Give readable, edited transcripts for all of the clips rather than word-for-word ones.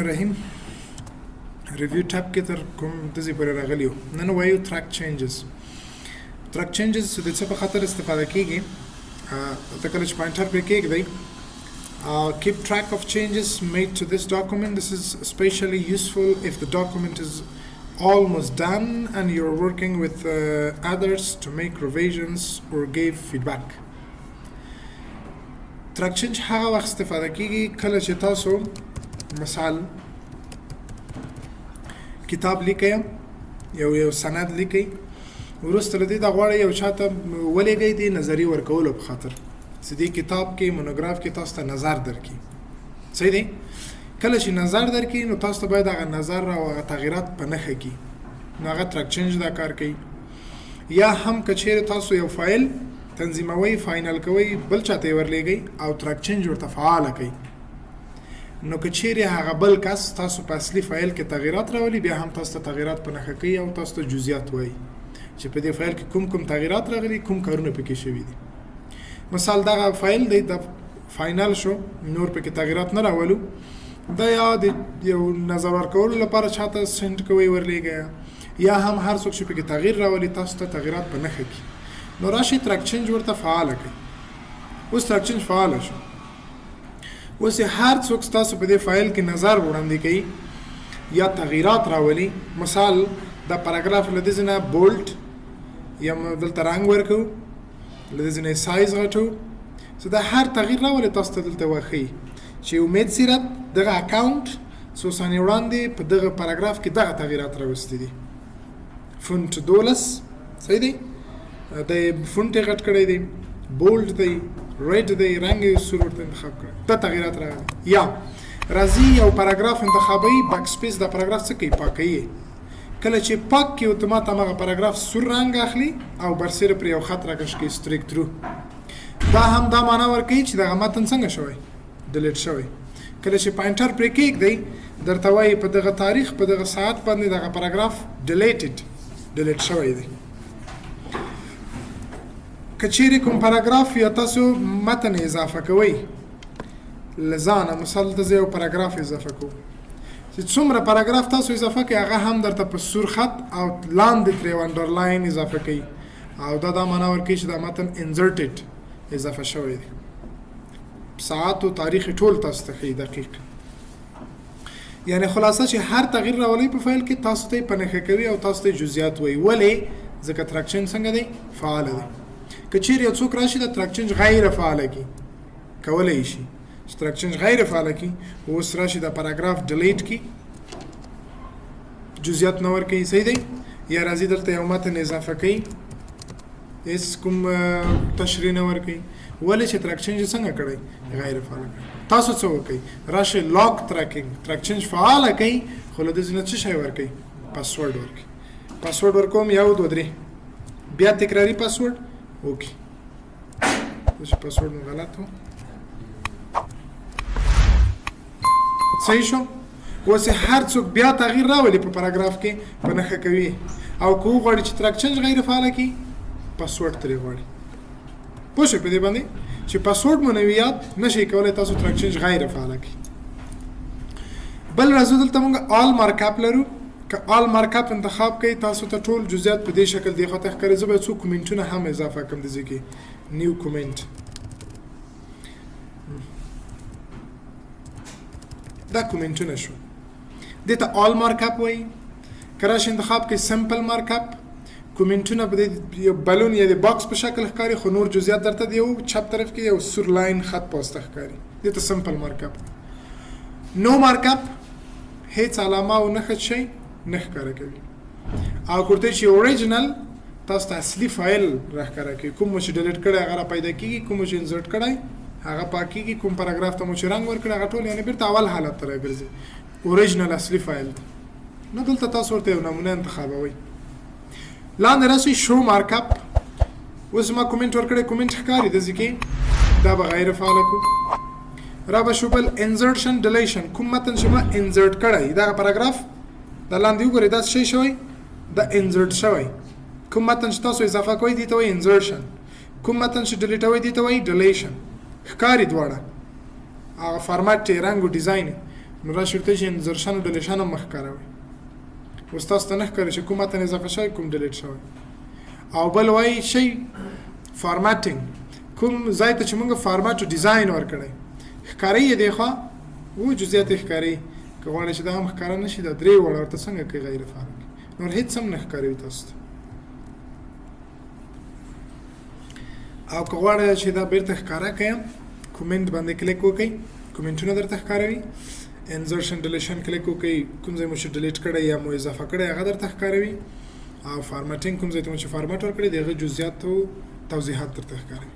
الرحیم. Review tab کې تر کوم دځې پورې راغلی یو. نن وایو track changes. Track changes د څه په خاطر استفاده کیږي؟ ته کله چې pointer پرې کېږدئ، keep track of changes made to this document. This is especially useful if the document is almost done and you're working with others to make revisions or give feedback. Track change هغه وخت استفاده کیږي کله چې تاسو مثال کتاب لیکئ، یو سند لیکئ، وروسته له دې دا غواړئ یو چاته ولېږئ د نظري ورکولو په خاطر چې دې کتاب کې، مونوګراف کې تاسو ته نظر درکړي. صحیح دی؟ کله چې نظر درکړي نو تاسو ته باید هغه نظر او هغه تغیرات په نښه کړي، نو هغه track change دا کار کوي. یا هم که چیرې تاسو یو فایل تنظیموئ، final کوئ، بل چاته یې ورلېږئ او track change ورته فعاله کوئ، نو که چیرې هغه بل کس تاسو په اصلي فایل کې تغیرات راولي، بیا هم تاسو ته تغیرات په نښه کوي او تاسو ته جزئیات وایي چې په دې فایل کې کوم کوم تغیرات راغلي، کوم کارونه پکې شوي دي. مثال دغه فایل دی، د final شو، نور پکې تغیرات نه راولو. دا یا د یو نظر ورکولو لپاره چاته send کوئ، ورلېږئ، یا هم هر څوک چې پکې تغییر راولي تاسو ته تغیرات په نښه کړي، نو راشئ track change ورته فعاله کړئ. اوس track change فعاله شو. اوس هر څوک ستاسو په دې فایل کې نظر وړاندې کوي یا تغییرات راولي، مثال دا پاراګراف له دې ځای نه bold یا دلته رنګ ورکوو، له دې ځای نه سایز غټو، څه دا هر تغییر راولي تاسو ته دلته وښیي چې امید سیرت دغه account څو ثانیې وړاندې په دغه پاراګراف کې دغه تغییرات راوستي دي. font 12 صحیح دی، د font یې غټ کړی دی، bold دی، red دی، رنګ یې سور ورته انتخاب کړی، دا تغییرات راغلي. یا راځي یو پاراګراف انتخابوي، backspace دا پاراګراف څه کوي؟ پاکوي. کله چې پاک کړي اتومات هماغه پاراګراف سور رنګ اخلي او برسېره پرې یو خط راکش کوي، strikethrough. دا هم دا معنا ورکوي چې دغه متن څنګه شوی؟ Delete شوی. کله چې pointer پرې کېږدئ درته وایي په دغه تاریخ په دغه ساعت باندې دغه پاراګراف deleted، delete شوی دی. که چیرې کوم پاراګراف یا تاسو متن اضافه کوئ له ځانه، مثال دلته زه یو پاراګراف اضافه کوم، چې څومره پاراګراف تاسو اضافه کوئ هغه هم درته په سور خط او لاندې ترې یو underline اضافه کوي او دا دا معنا ورکوي چې دا متن inserted، اضافه شوی دی. ساعت او تاریخ ټول تاسو ته ښیي دقیق. یعنی خلاصه چې هر تغییر راولئ په فایل کې تاسو ته یې په نښه کوي او تاسو ته یې جزئیات وایي. ولې؟ ځکه track change څنګه دی؟ فعال دی. که چیرې یو څوک راشي د track change غیر فعال کړي، کولی شي چې track change غیر فعال کړي، اوس راشي د پاراګراف delete کړي، جزئیات نه ورکوي. صحیح دی؟ یا راځي دلته یو متن اضافه کوي، هیڅ کوم تشریح نه ورکوي. ولې؟ چې track change څنګه کړی؟ غیر فعال کړی. تاسو څه وکړئ؟ راشئ lock tracking، track change فعال کړئ، خو له دې ځای نه څه شی ورکوي؟ پاسورډ ورکوي. پاسورډ ورکوم یو دوه درې، بیا تکراري password. Okay، چې پاسورډ مو غلط و. صحیح شو. اوس هر څوک بیا تغییر راولي په پاراګراف کې په نښه کوي، او که وغواړي چې track change غیر فعال کړي پاسورډ ترې غواړي. پوه شئ په دې باندې چې پاسورډ مو نه وي یاد، نشئ کولی تاسو track change غیر فعال کړئ. بل راځو دلته موږ all markup لرو. که all markup انتخاب کړئ تاسو ته ټول جزئیات په دې شکل دی خواته ښکاري. زه به څو کومنټونه هم اضافه کړم دې ځای کې، new comment. دا کومنټونه شو، دې ته all markup وایي. که راشي انتخاب کړئ simple markup، کومنټونه په دې یو balloon یا د box په شکل ښکاري، خو نور جزئیات درته د یو چپ طرف کې یو سور line خط په واسطه ښکاري. دې ته simple markup. No markup هیڅ علامه او نښه شی نه ښکاره کوي. او کورته چې original تاسو ته اصلي فایل راښکاره کوي، کوم مو چې delete کړی هغه را پیدا کیږي، کوم مو چې insert کړی هغه پاکیږي، کوم پاراګراف ته مو چې رنګ ورکړی هغه ټول یعنی بیرته اول حالت ته راګرځي، original اصلي فایل ته. نو دلته تاسو ورته یو نمونه انتخابوئ. لاندې راشئ show markup. اوس ما کومنټ ورکړی، کومنټ ښکاري داسې کې، دا به غیر فعاله کړو. را به شو بل insertion deletion، کوم متن چې ما insert کړی دغه پاراګراف دا لاندې وګورئ، دا څه شی شوی؟ دا insert شوی. کوم متن چې تاسو اضافه کوئ دې ته وایي insertion، کوم متن چې delete وي دې ته وایي deletion. ښکاري دواړه هغه فارمټ، رنګ او design. نو راشي ورته چې insertion او deletion هم مه ښکاروئ. اوس تاسو ته نه ښکاري چې کوم متن اضافه شوی، کوم delete شوی. او بل وایي شي formatting، کوم ځای ته چې موږ format او design ورکړی ښکاري یې دی، خو و جزئیات یې ښکاري. که غواړئ چې دا هم ښکاره نه شي، دا درې واړه ورته څنګه کوي غیر فعال کړي، نور هېڅ هم نه ښکاروي تاسو ته. او که غواړئ چې دا بیرته ښکاره کړم، comment باندې کلیک وکړئ، کومنټونه درته ښکاروي. insertion deletion کلیک وکړئ، کوم ځای مو چې delete کړی یا مو اضافه کړی هغه درته ښکاروي. او formatting، کوم ځای ته مو چې فارمټ ورکړی د هغه جزئیات او توضیحات درته ښکاروي.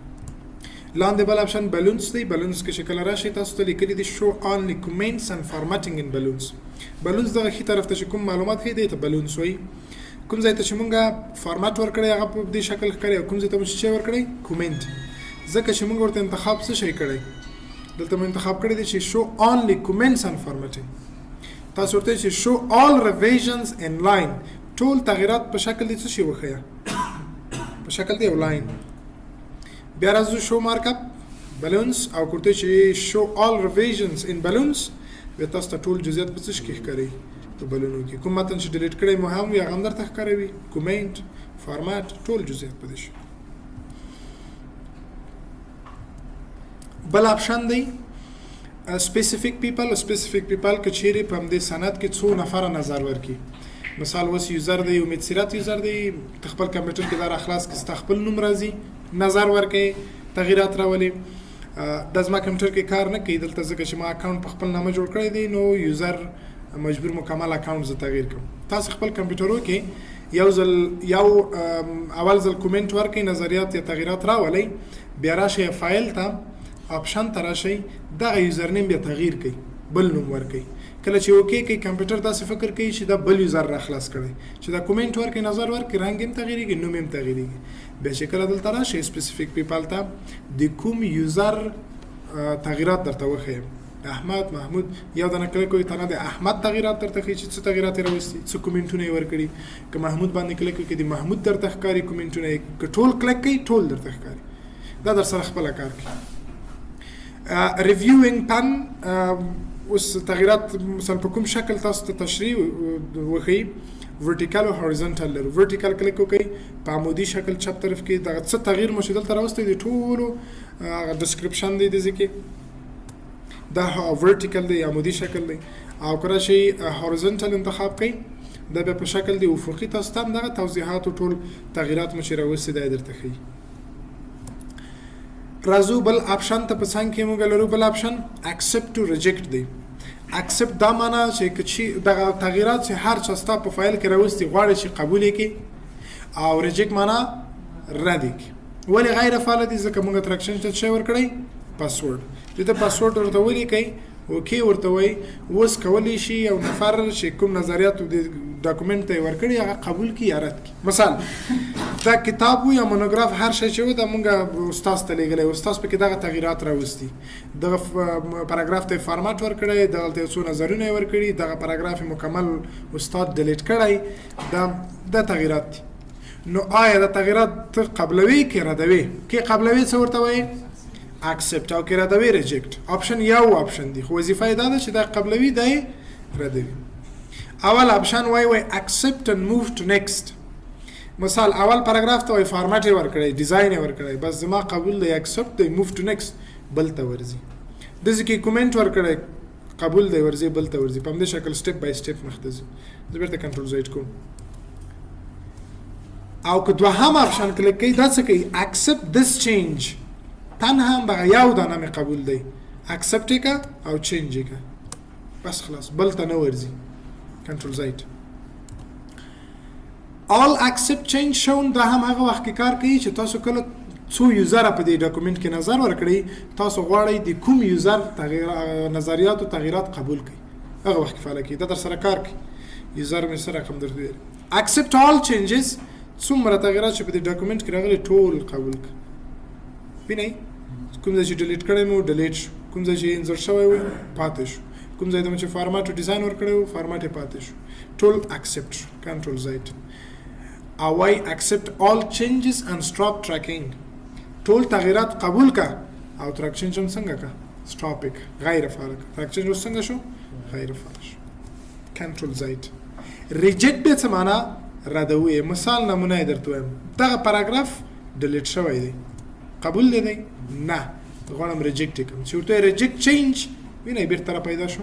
لاندې بل option balloons دی. balloons کې چې کله راشي، تاسو ته لیکلي دي show only comments and formatting in balloons. balloons دغه ښي طرف ته چې کوم معلومات ښیي دی ته balloons وایي. کوم ځای ته چې مونږه فارمټ ورکړی هغه په دې شکل ښکاري، او کوم ځای ته مو چې څه ورکړی کومنټ، ځکه چې مونږ ورته انتخاب څه شی کړی، دلته مو انتخاب کړی دی چې show only comments and formatting. تاسو ورته چې show all revisions in line، ټول تغیرات په شکل دی څه شی وښیه، په شکل دی یو line. بیا راځو show markup balloons، او ورته چې show all revisions in balloons، بیا تاسو ته ټول جزئیات په څه کې ښکاري، په بالونو کې. کوم متن چې delete کړی مو هم وي هغه هم درته ښکاروي، comment، format، ټول جزئیات په دې شي. بل option دی specific people. specific people که چیرې په همدې سند کې څو نفره نظر ورکړي، مثال اوس user دی، امید سیرت user دی، ته خپل کمپیوټر کې دا راخلاص کړي، ستا خپل نوم راځي، نظر ورکړي، تغییرات راولي. دا زما کمپیوټر کې کار نه کوي دلته، ځکه چې ما account په خپل نامه جوړ کړی دی، نو user مجبور مکمل account زه تغییر کړم. تاسو خپل کمپیوټرو کې یو ځل یو اول ځل کومنټ ورکړئ، نظریات یا تغییرات راولئ، بیا راشئ فایل ته، option ته راشئ، دغه username بیا تغییر کړئ، بل نوم ورکړئ. کله چې okay کوي، کمپیوټر داسې فکر کوي چې دا بل user را خلاص کړی، چې دا کومنټ ورکړي، نظر ورکړي، رنګ هم تغییرېږي، نوم هم تغییرېږي. بیا چې کله دلته راشئ specific people ته، د کوم user تغییرات درته وښیم، احمد، محمود، یو دانه کلیک کوي، تنها د احمد تغییرات درته ښیي چې څه تغییرات یې راوستي، څه کومنټونه یې ورکړي. که محمود باندې کلیک وکړي، د محمود درته ښکاري کومنټونه یې. که ټول کلیک کوي، ټول درته ښکاري. دا در سره خپله کار کوي. reviewing pane، اوس تغییرات مثلا په کوم شکل تاسو ته تشریح وښیي، vertical او horizontal لرو. vertical کلیک وکړئ، په عمودي شکل چپ طرف کې دغه څه تغییر مو چې دلته راوستی دی، ټولو هغه description دی د ځکه دا vertical دی، عمودي شکل دی. او که راشئ horizontal انتخاب کړئ، دا بیا په شکل دی افقي تاسو ته هم دغه توضیحات او ټول تغییرات مو چې راوستي دی درته ښیي. راځو بل option ته. په څنګ کې موږ لرو بل option accept او reject دی. accept دا معنا چې که چې دغه تغییرات چې هر چا ستا په فایل کې راوستي غواړي چې قبول یې کړي، او reject معنا رد یې کړي. ولې غیر فعال دي؟ ځکه موږ track change ته څه ورکړی؟ پاسورډ. دې ته پاسورډ ورته ولیکئ، okay ورته وایي. اوس کولی شي یو نفر چې کوم نظریات د document ته یې ورکړي هغه قبول کړي یا رد کړي. مثال دا کتاب و یا مونوګراف، هر شی چې و، دا مونږ استاد ته لېږلی، استاد پکې دغه تغییرات راوستي، دغه پاراګراف ته یې فارمټ ورکړی، دغلته یې څو نظرونه یې ورکړي، دغه پاراګراف یې مکمل استاد delete کړی، دا تغییرات دي. نو آیا دا تغییرات ته قبلوي که ردوي؟ که قبلوي څه ورته وایي؟ accept، او که ردوي reject. option یو option دی، خو وظیفه یې دا ده چې دا قبلوي، دا یې ردوي. اول option وای accept and move to next. مثال اول پاراګراف ته وای فارمټ یې ورکړی، design یې ورکړی، بس زما قبول دی، accept دی، move to next، بل ته ورځي. داسې کې کومنټ ورکړی، قبول دی، ورځي، بل ته ورځي. په همدې شکل step by step مخته ځي. زه بیرته control Z کوم. او که دوهم option کلیک کوي، دا څه کوي؟ accept this change، تنها هم دغه یو دانه مې قبول دی، accept یې که او change یې که، بس خلاص، بل ته نه ورځي. control Z. all accept change shown، دا هم هغه وخت کې کار کوي چې تاسو کله څو user په دې document کې نظر ورکړئ، تاسو غواړئ د کوم user تغییر نظریات او تغییرات قبول کړئ، هغه وخت کې فعال کوي. دا در سره کار کوي. user مې سره رقم درته ویل accept all changes، څومره تغییرات چې په دې document کې راغلي ټول قبول کړئ. وینئ کوم ځای چې delete کړی مو delete شو، کوم ځای چې insert شوی و پاتې شو، کوم ځای ته مو چې فارمټ او design ورکړی و فارمټ یې پاتې شو، ټول accept شو. control Z. او وای accept all changes and stop tracking، ټول تغییرات قبول کا او track change هم څنګه کا؟ stop، غیر فعال کا. track change اوس څنګه شو؟ غیر فعال شو. کنټرول زید. ریجیکټ به څه معنا؟ ردوو یې. مثال نمونه یې درته وایم، دغه پاراګراف ډیلیټ شوی دی، قبول دی دی نه، غواړم ریجیکټ یې کړم. چې ورته ریجیکټ چینج وینئ بیرته را پیدا شو،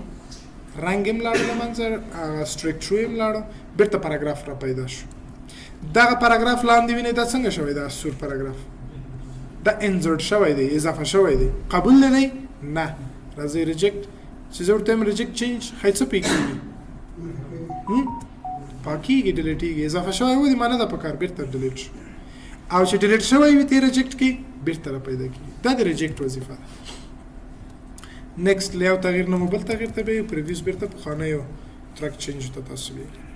رنګ یې هم لاړو له منځه، هغه سټرکچر یې هم لاړو، بیرته پاراګراف را پیدا شو. دغه پاراګراف لاندې وینئ دا څنګه شوی؟ دا سور پاراګراف دا انزرټ شوی دی، اضافه شوی دی، قبول دی دی نه، راځئ ریجیکټ. چې زه ورته وایم ریجیکټ چینج، ښایي څه پرې کېږي؟ پاکېږي، ډیلیټېږي. اضافه شوی و دې ما نه ده پکار، بیرته ډیلیټ شو. او چې ډیلیټ شوی وي ته ریجیکټ کې بیرته را پیدا کېږي. دا د ریجیکټ وظیفه ده. نیکسټ له یو تغییر نه مو بل تغییر ته بیایو، پریویس بیرته پخوانیو ترک چینج ته تاسو بیایي.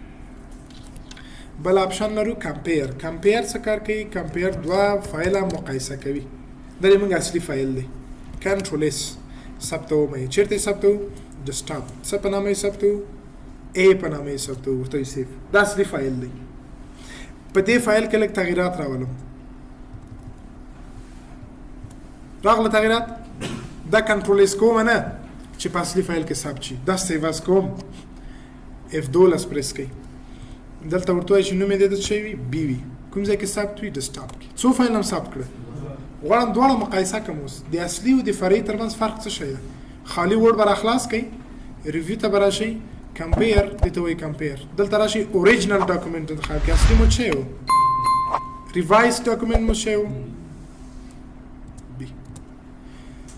بل آپشن لرو کمپیر. کمپیر څه کار کوي؟ کمپیر دوه فایله مقایسه کوي. دا موږ اصلي فایل دی، کنټرول اس ثبتوم یې. چېرته یې ثبتوو؟ ډیسکټاپ. څه په نامه یې ثبتوو؟ ای په نامه یې ثبتوو، ورته یې سیف. دا اصلي فایل دی. په دې فایل کې لږ تغییرات راولم. راغله تغییرات؟ دا کنټرول اس کوم نه چې په اصلي فایل کې ثبت شي، دا سیو اس کوم. اف 12 پریس کړئ، دلته ورته وایي چې نوم یې دې څه شی وي؟ بي وي. کوم ځای کې ثبت وي؟ ډیسکټاپ کې. څو فایل هم ثبت کړه؟ غواړم دواړه مقایسه کوم. اوس د اصلي او د فرعي ترمنځ فرق څه شی دی؟ خالي وورډ به راخلاص کړئ، ریویو ته به راشئ، کمپیر دې ته وایي کمپیر. دلته راشئ اوریجنل ډاکومنټ انتخاب کړئ. اصلي مو څه شی و؟ ریوایز ډاکومنټ مو څه شی و؟ بي.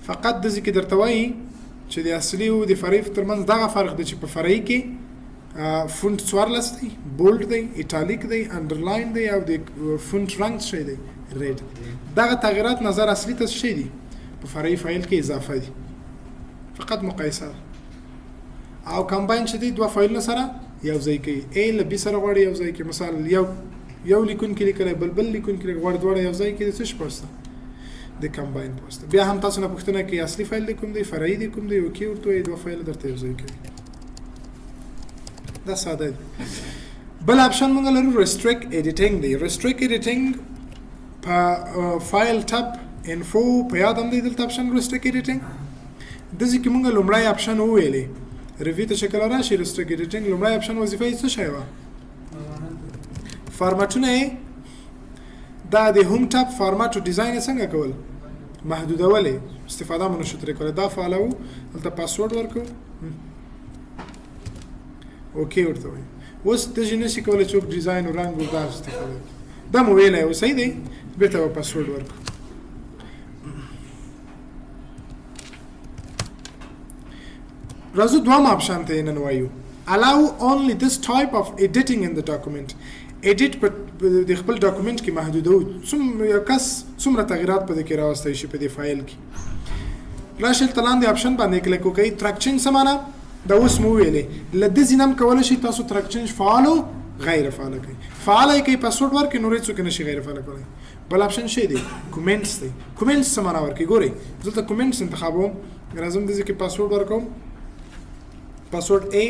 فقط داسې کې درته وایي چې د اصلي او د فرعي ترمنځ دغه فرق دی چې په فرعي کې فونټ 14 دی، بولډ دی، ایټالیک دی، انډرلاین دی، او د فونټ رنګ څه شی دی؟ ریډ دی. دغه تغییرات نظر اصلي ته څه شی دي؟ په فرعي فایل کې اضافه دي. فقط مقایسه ده. او کمباین چې دی دوه فایلونه سره یو ځای کوي، ای له بي سره غواړي یو ځای کوي. مثال یو یو لیکونکي لیکلی، بل بل لیکونکي غواړي دواړه یو ځای کوي، د څه شي په واسطه؟ د کمباین په واسطه. بیا هم تاسو نه پوښتنه کوي اصلي فایل دی کوم دی، فرعي دی کوم دی، اوکی ورته وایي، دوه فایل درته یو ځای کوي. دا ساده دی. بل آپشن موږ لرو ریستریکټ ایډیټینګ دی. ریستریکټ ایډیټینګ په فایل ټب انفو په یاد هم دی دلته آپشن ریستریکټ ایډیټینګ. داسې کې موږ لومړی آپشن وویلې ریویو ته چې کله راشي ریستریکټ ایډیټینګ لومړی آپشن وظیفه یې څه شی وه؟ فارمټونه یې دا د هوم ټب فارمټ او ډیزاین یې څنګه کول؟ محدودولې، استفاده مو نشو ترې کولی. دا فعالوو، دلته پاسورډ ورکوو، اوکی ورته وایو. اوس داسې نشي کولی څوک ډیزاین او رنګ او دا استفاده وکړي. دا مو ویلی و، صحیح دی. بیرته به پاسورډ ورکړو. راځو دوهم آپشن ته نن وایو allow only this type of editing in the document. ایډیټ په د خپل ډاکومنټ کې محدودو، څومره یو کس څومره تغییرات په دې کې راوستی شي په دې فایل کې. راشئ دلته لاندې آپشن باندې کلیک وکړئ. ترک چینج څه معنا؟ دا اوس مو ویلې له دې ځینې هم کولی شئ تاسو ترک چینج فعال او غیر فعال کړئ. فعال یې کړئ، پاسورډ ورکړئ، نور هېڅوک نه شي غیر فعال کولی. بل آپشن شی دی کومنټس دی. کومنټس څه معنا ورکوي؟ ګورئ دلته کومنټس انتخابوم، راځم دې ځای کې پاسورډ ورکوم، پاسورډ ای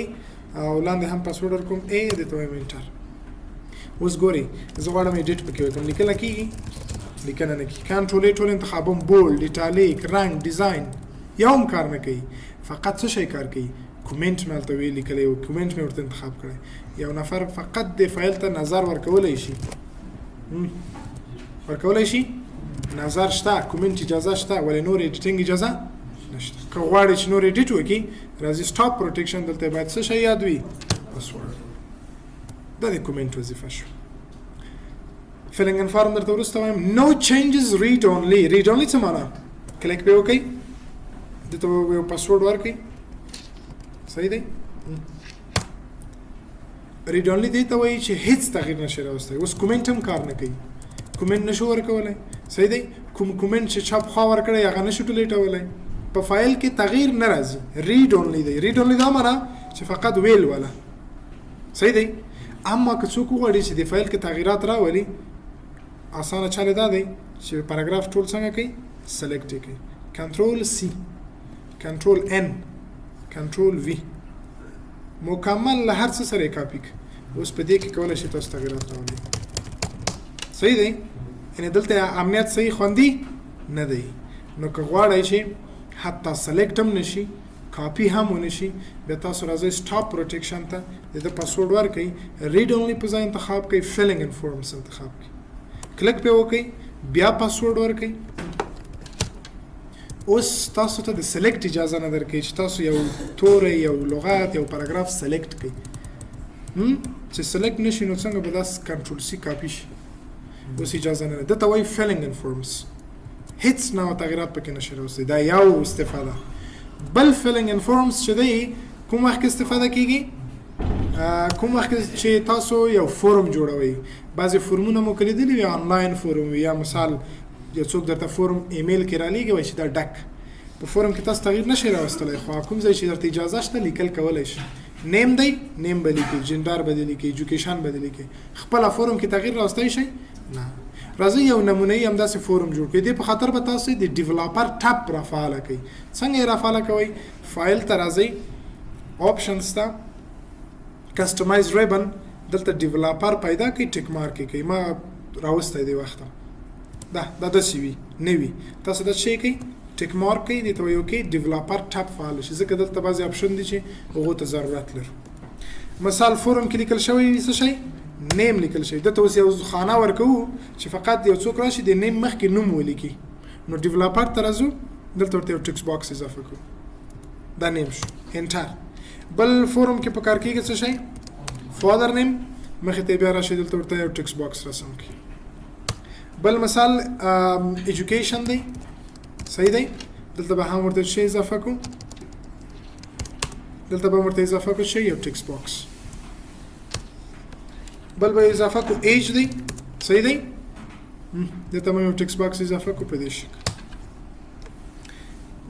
او لاندې هم پاسورډ ورکوم ای، دې ته وایم انټر. اوس ګورئ زه غواړم ایډیټ پکې وکړم، لیکنه کېږي؟ لیکنه نه کېږي. کنټرول ای ټول انتخابوم، بولډ، ایټالیک، رنګ، ډیزاین، یو هم کار نه کوي. فقط څه شی کار کوي؟ کومنټ مې هلته ویې لیکلی او کومنټ مې ورته انتخاب کړی. یو نفر فقط د فایل ته نظر ورکولی شي، ورکولی شي، نظر شته، کومنټ اجازه شته، ولې نور ایډیټینګ اجازه نشته. که غواړي چې نور ایډیټ وکړي، راځي سټاپ پروټیکشن، دلته باید څه شی یاد وي؟ پاسورډ. دا د کومنټ وظیفه شو. فیلینګ ان فارم درته وروسته وایم. نو چینجز ریډ اونلی. ریډ اونلی څه معنا؟ کلیک پې وکړئ، دې ته یو پاسورډ ورکړئ، صحیح دی. ریډ اونلی دې ته وایي چې هیڅ تغییر نشي راوستی. اوس کومنټ هم کار نه کوي، کومنټ نشو ورکولی، صحیح دی. کوم کومنټ چې چا پخوا ورکړی هغه نشو ډیلیټولی. په فایل کې تغییر نه راځي، ریډ اونلی دی. ریډ اونلی دا معنا چې فقط ویل ولا، صحیح دی. اما که څوک وغواړي چې د فایل کې تغییرات راولي، اسانه چاره دا دی چې پاراګراف ټول څنګه کوي؟ سلیکټ یې کوي، کنټرول سی، کنټرول ان، کنټرول وی، مکمل له هر څه سره یې کاپي کړ. اوس په دې کې کولی شئ تاسو تغییرات راولئ، صحیح دی. یعنې دلته امنیت صحیح خوندي نه دی. نو که غواړئ چې حتی سلیکټ هم نشي، کاپي هم ونه شي. بیا تاسو راځئ سټاپ پروټیکشن ته، د ده پاسورډ ورکړئ، ریډ اونلي په ځای انتخاب کړئ، فیلینګ ان فورمز انتخاب کړئ، کلیک پې وکړئ، بیا پاسورډ ورکړئ. اوس تاسو ته د سلیکټ اجازه نه درکوي چې تاسو یو توری، یو لغت، یو پاراګراف سلیکټ کړئ. چې سلیکټ نشي نو څنګه به داس کنټرول سی کاپي شي؟ اوس اجازه نه ده. ته وایي فیلینګ ان فورمز، هیڅ نوع تغیرات پکې نشي راوستي. دا یو استفاده. بل فیلینګ ان فورمز چې دی کوم وخت کې استفاده کیږي؟ کوم وخت چې تاسو یو فورم جوړوئ. بعضې فورمونه مو لیدلي وي، آنلاین فورم وي، یا مثال یو څوک درته فورم ایمیل کې رالیږي، وایي چې دا ډک په فورم کې تاسو تغییر نشئ راوستلی، خو کوم ځای چې درته اجازه شته لیکل کولی شئ. name دی، name به لیکي، gender به لیکي، education به لیکي، خپله فورم کې تغییر راوستی شئ نه. راځئ یو نمونه یې همداسې فورم جوړ کړئ. دې په خاطر به تاسو د developer tab را فعاله کړئ. څنګه یې را فعاله کوئ؟ فایل ته راځئ، options ته، customize ribbon، دلته developer پیدا کړئ، tick mark یې کړئ. ما راوستی دی وخته، دا دا داسې وي نه وي، تاسو دا څه کوئ، tick mark کوئ، دې ته وایي okay، developer tab فعال شي، ځکه دلته بعضې option دي چې هغو ته ضرورت لرو. مثال فورم کې لیکل شوی وي څه شی، name لیکل شوی، دلته اوس یو خانه ورکوو چې فقط یو څوک راشي د name مخکې نوم ولیکي. نو developer ته راځو، دلته ورته یو text box اضافه کوو، دا name شو، enter. بل فورم کې په کار کېږي څه شی، father name، مخې ته بیا راشي، دلته ورته یو text box رسم کړي. بل مثال education دی، صحیح دی، دلته به هم ورته شی اضافه کوو، دلته به ورته اضافه کوو شی یو text box. بل به اضافه کوو age دی، صحیح دی، دلته به یو text box اضافه کوو. په دې شکل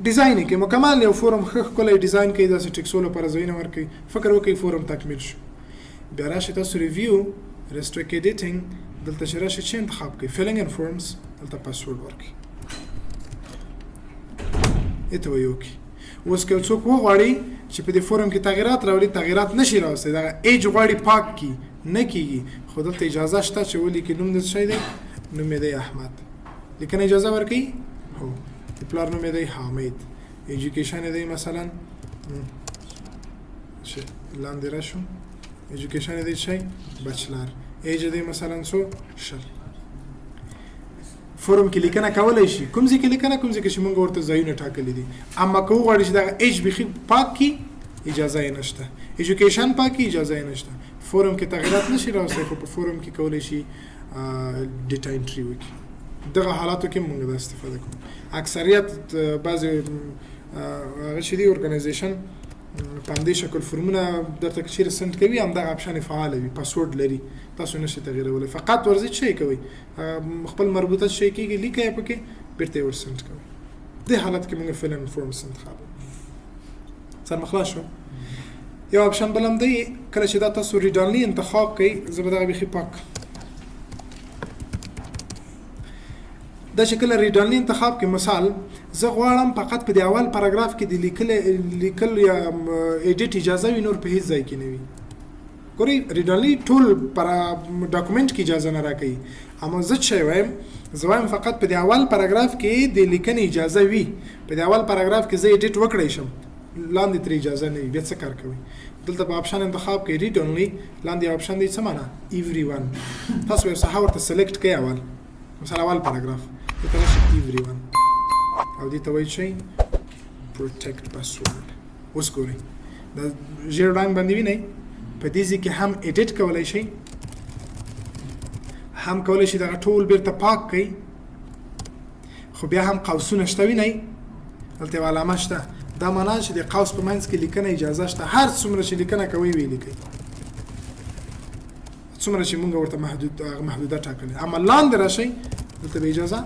design کې مکمل یو فورم ښه ښکلی design کوي، داسې ټیکسو لپاره ځایونه ورکوي. فکر وکړئ فورم تکمیل شو. بیا راشي تاسو review، restrict editing، دلته چې راشي چې انتخاب کوي filling in forms، دلته پاسورډ ورکړي، ایته وایي okay. اوس که څوک وغواړي چې په دې فورم کې تغیرات راولي، تغیرات نشي راوستی. دغه age غواړي پاک کړي، نه کیږي، خو دلته اجازه شته چې ولیکي نوم د څه شی دی، نوم یې دی احمد، لیکنه اجازه ورکوي، هو، د پلار نوم یې دی حامد، education یې دی مثلا، چې لاندې راشو، education یې دی شی bachelor، age دی مثلا څو 20. فورم کې لیکنه کولی شي، کوم ځای کې لیکنه، کوم ځای کې چې موږ ورته ځایونه ټاکلي دي. اما که وغواړي چې دغه age بیخي پاک کړي، اجازه یې نشته، education پاک کړي، اجازه یې نشته. فورم کې تغیرات نشي راوستی، خو په فورم کې کولی شي data entry وکړي. دغه حالاتو کې موږ دا استفاده کوو. اکثریت بعضې هغه چې دي organization په همدې شکل فورمونه درته که چیرې send کوي، همدغه option فعاله وي، پاسورډ لري، تاسو نشئ تغیرولای. فقط ورځئ چې کوئ خپل مربوطه شی کېږي، لیکئ پکې، بیرته یې ور send کوئ. دې حالت کې موږ fill in forms انتخاب. سر مخلاص شو. یو option بل هم دی، کله چې دا تاسو read only انتخاب کړئ، زه به دغه بیخي پاک، دا چې کله read only انتخاب کې، مثال زه غواړم فقط په دې اول پاراګراف کې د لیکل یا edit اجازه وي، نور په هیڅ ځای کې نه وي. ګورئ read only ټول پر document کې اجازه نه راکوي، اما زه څه وایم، زه وایم فقط په دې اول پاراګراف کې د لیکنې اجازه وي، په دې اول پاراګراف کې زه edit وکړای شم، لاندې ترې اجازه نه وي. بیا څه کار کوي؟ دلته په option انتخاب کوي read only، لاندې option دی څه معنا everyone، تاسو یو ساحه ورته select کړئ، اول مثلا اول پاراګراف دې ته راشي everyone، او دې ته وایي چې protect password. اوس ګورئ دا ژیړ رنګ باندې وینئ، په دې ځای کې هم edit کولی شئ، هم کولی شئ دغه ټول بیرته پاک کړئ، خو بیا هم قوسونه شته، وینئ دلته یوه علامه شته، دا معنا چې د قوس په منځ کې لیکنه اجازه شته، هر څومره چې لیکنه کوئ ویې لیکئ، څومره چې مونږ ورته محدوده ټاکلې. اما لاندې راشئ دلته به اجازه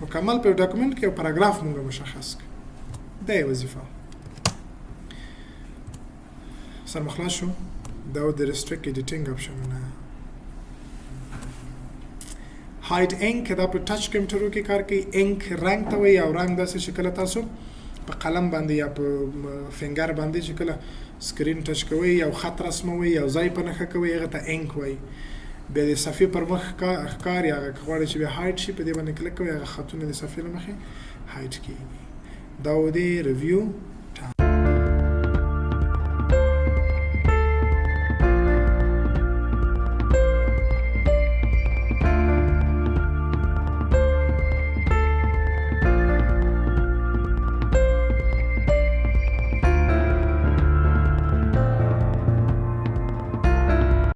مکمل په document کې یو پاراګراف مونږ مشخص کړ، دا یې وظیفه. سر مخلاص شو. دا د restrict editing اپشنونه. hide ink دا په touch کمپیوټرو کې کار کوي. ink رنګ ته وایي، او رنګ داسې چې کله تاسو په قلم باندې یا په finger باندې چې کله screen touch کوئ او خط رسموئ او ځای په نښه کوئ، هغه ته ink وایي. بیا د صفحې پر مخ ښکاري، هغه که غواړئ چې بیا hide شي په دې باندې کلیک کوئ، هغه خطونه د صفحې له مخې hide کېږي. دا و دی ریویو.